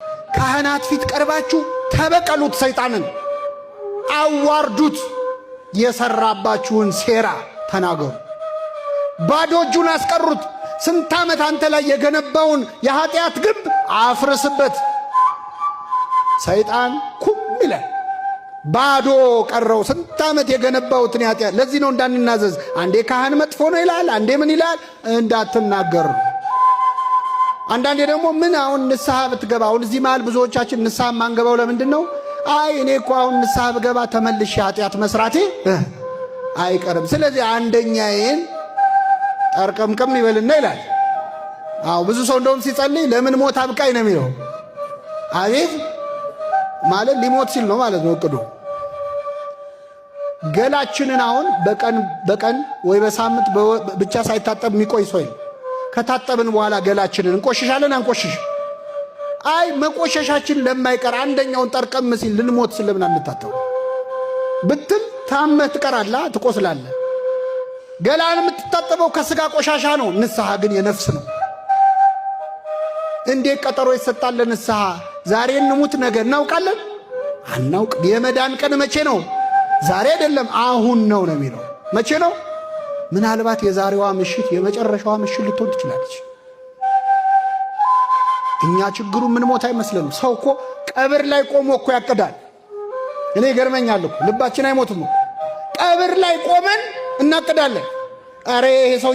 ካህናት ፊት ቀርባችሁ ተበቀሉት፣ ሰይጣንን አዋርዱት፣ የሰራባችሁን ሴራ ተናገሩ። ባዶ እጁን አስቀሩት። ስንት ዓመት አንተ ላይ የገነባውን የኃጢአት ግንብ አፍርስበት። ሰይጣን ኩም ይላል። ባዶ ቀረው። ስንት ዓመት የገነባውትን ኃጢአት። ለዚህ ነው እንዳንናዘዝ። አንዴ ካህን መጥፎ ነው ይላል፣ አንዴ ምን ይላል፣ እንዳትናገር። አንዳንዴ ደግሞ ምን አሁን ንስሐ ብትገባ፣ አሁን እዚህ መሃል ብዙዎቻችን ንስሐ የማንገባው ለምንድን ነው? አይ እኔ እኮ አሁን ንስሐ ብገባ ተመልሼ ኃጢአት መስራቴ አይቀርም፣ ስለዚህ አንደኛዬን ጠርቀምቀም ይበልና ይላል። አዎ ብዙ ሰው እንደውም ሲጸልይ ለምን ሞት አብቃኝ ነው የሚለው። አቤት ማለት ሊሞት ሲል ነው ማለት ነው እቅዱ። ገላችንን አሁን በቀን በቀን ወይ በሳምንት ብቻ ሳይታጠብ የሚቆይ ሰው ከታጠብን በኋላ ገላችንን እንቆሽሻለን አንቆሽሽ? አይ መቆሸሻችን ለማይቀር አንደኛውን ጠርቀም ሲል ልንሞት ስለምን አንታጠብ ብትል ታመህ ትቀራለህ፣ ትቆስላለህ። ገላን የምትታጠበው ከስጋ ቆሻሻ ነው። ንስሐ ግን የነፍስ ነው። እንዴት ቀጠሮ ይሰጣል ለንስሐ? ዛሬ እንሙት ነገ እናውቃለን? አናውቅ። የመዳን ቀን መቼ ነው? ዛሬ አይደለም አሁን ነው ነው የሚለው። መቼ ነው? ምናልባት የዛሬዋ ምሽት የመጨረሻዋ ምሽት ልትሆን ትችላለች። እኛ ችግሩ ምን ሞት አይመስለንም። ሰው እኮ ቀብር ላይ ቆሞ እኮ ያቅዳል። እኔ ይገርመኛል እኮ ልባችን አይሞትም እኮ ቀብር ላይ ቆመን እናቅዳለን። አረ ይሄ ሰው